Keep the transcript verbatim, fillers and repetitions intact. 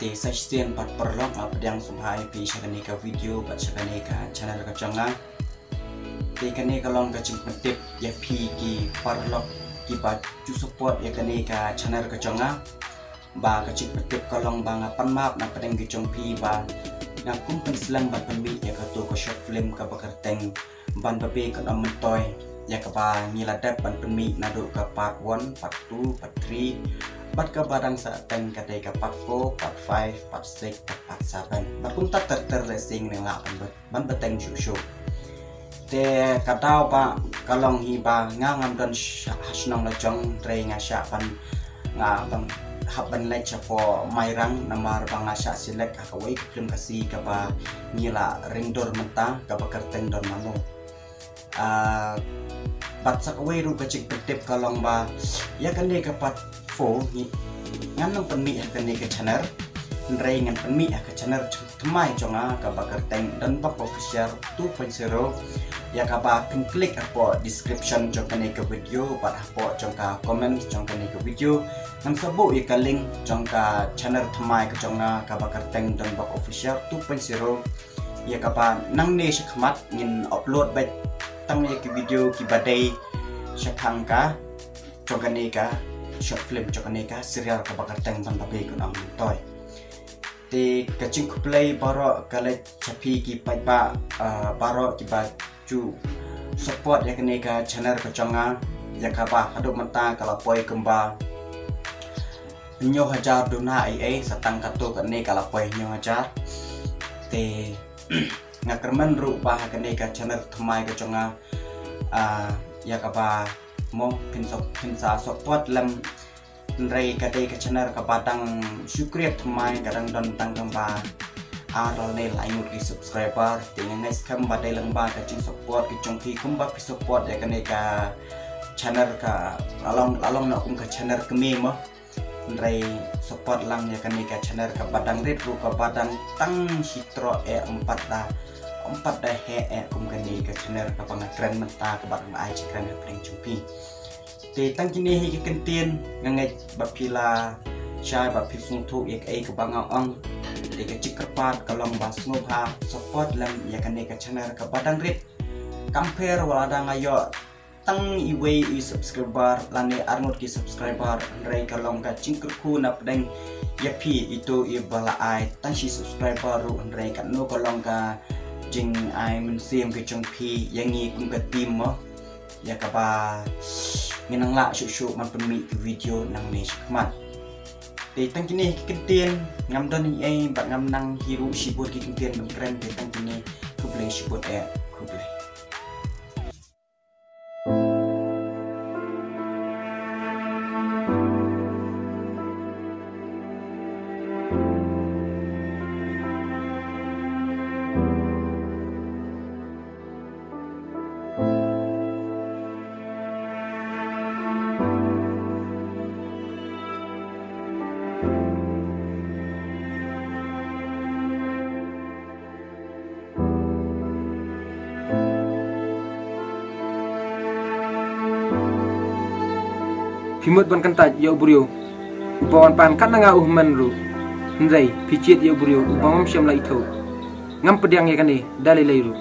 Te sa shisien pat paralok, nga pdiang sngewbha ïa phi sha kane ka video bad sha kane ka channel ka jong nga. Te kane ka long ka jingpyntip ïa phi ki paralok kiba ju support ïa kane ka channel ka jong nga. Ba ka jingpyntip ka long ba nga pan map na pdeng ki jong phi ba nga kum pynslem ban pynmih ïa kato ka short film kaba kyrteng Ban Babe Kyndoh Myntoi, ïa kaba ngi la dep ban pynmih naduh ka part one, part two, part three, bad kaba dang sa teng ka dei ka part four, part five, part six, bad part seven. Bad kumta ter ter lehse ngin lah ban, ban bteng shuh shuh. Te ka daw ba ka long hi ba nga ngam don sha, ha shnong la jong, hynrei nga shah ban, nga ban hap ban leit shapoh Mairang namar ba nga shah select ha kawei ka film Khasi kaba ngi la ring dur mynta kaba kyrteng Don Malo. Ah, bad sa kawei ruh ka jingpyntip ka long ba ïa kane ka part four ngi, ngan nang pynmih ha kane ka channel, hynrei ngan pynmih ha ka channel thymmai jong nga kaba kyrteng Donbok Official two point zero. Ïa kaba phin click hapoh description jong kane ka video bad hapoh jong ka comment jong kane ka video ngan sa buh ïa ka link jong ka channel thymmai ka jong nga kaba kyrteng Donbok Official two point zero. Ïa kaba nangne sha khmat ngin upload beit tang ïa ki video kiba dei shaphang ka jong kane ka short film, jong kane ka serial kaba kyrteng Ban Babe Kyndoh Myntoi. Te ka jingkhublei baroh ka leit sha phi ki paidbah, ah, baroh kiba ju support ïa kane ka channel ka jong nga, ïa kaba haduh mynta ka la poi kumba hynñiew hajar duna ei ei, sa tang katto katne ka la poi hynñiew hajar. Te nga kyrmen ruh ba ha kane ka channel thymmai ka jong nga, ah, ïa kaba mo phin sa, phin sa support lem, hynrei ka dei ka channel kaba dang shu create thymmai, ka dang don tang kumba ar lane lai ngut ki subscriber. Te nga ngeit skhem ba dei lyngba ka jingsupport ki jong phi kumba phi support ïa kane ka channel ka la long, la long noh kum ka channel kmie mo. Hynrei support lang ïa kane ka channel kaba dang rit ruh kaba dang tang shi troh eh, ym pat da, ym pat da heh eh kum kane ka channel kaba nga kren mynta kaba dang ai jingkren ha pdeng jong phi. Te tang kine hi ki kyntien, nga ngeit ba phi la shai ba phi sngewthuh ïa kaei kaba nga ong. Te ka jingkyrpad ka long ba sngewbha support lem ïa kane ka channel kaba dang rit. Kam pher wat la dang ïoh tang iwei i subscriber lane arngut ki subscriber, hynrei ka long ka jingkyrkhu na pdeng ïa phi ito iba la ai tang shi subscriber ruh, hynrei kano ka long ka jingai mynsiem ka jong phi ïa ngi kum ka team mo. Ïa kaba ngin nang lah shuh shuh ban pynmih ki video nangne sha khmat. Te tang kine ki kyntien, ngam don hi ei bad ngam nang hi ruh shibun ki kyntien ban kren, te tang kine, khublei shibun eh, khublei. Phi mut ban kyntait ïa u briew uba wan pan kat na nga u hynmen ruh, hynrei phi jied ïa u briew uba ngam shym la ithuh. Ngam pdiang ïa kane da lei lei ruh.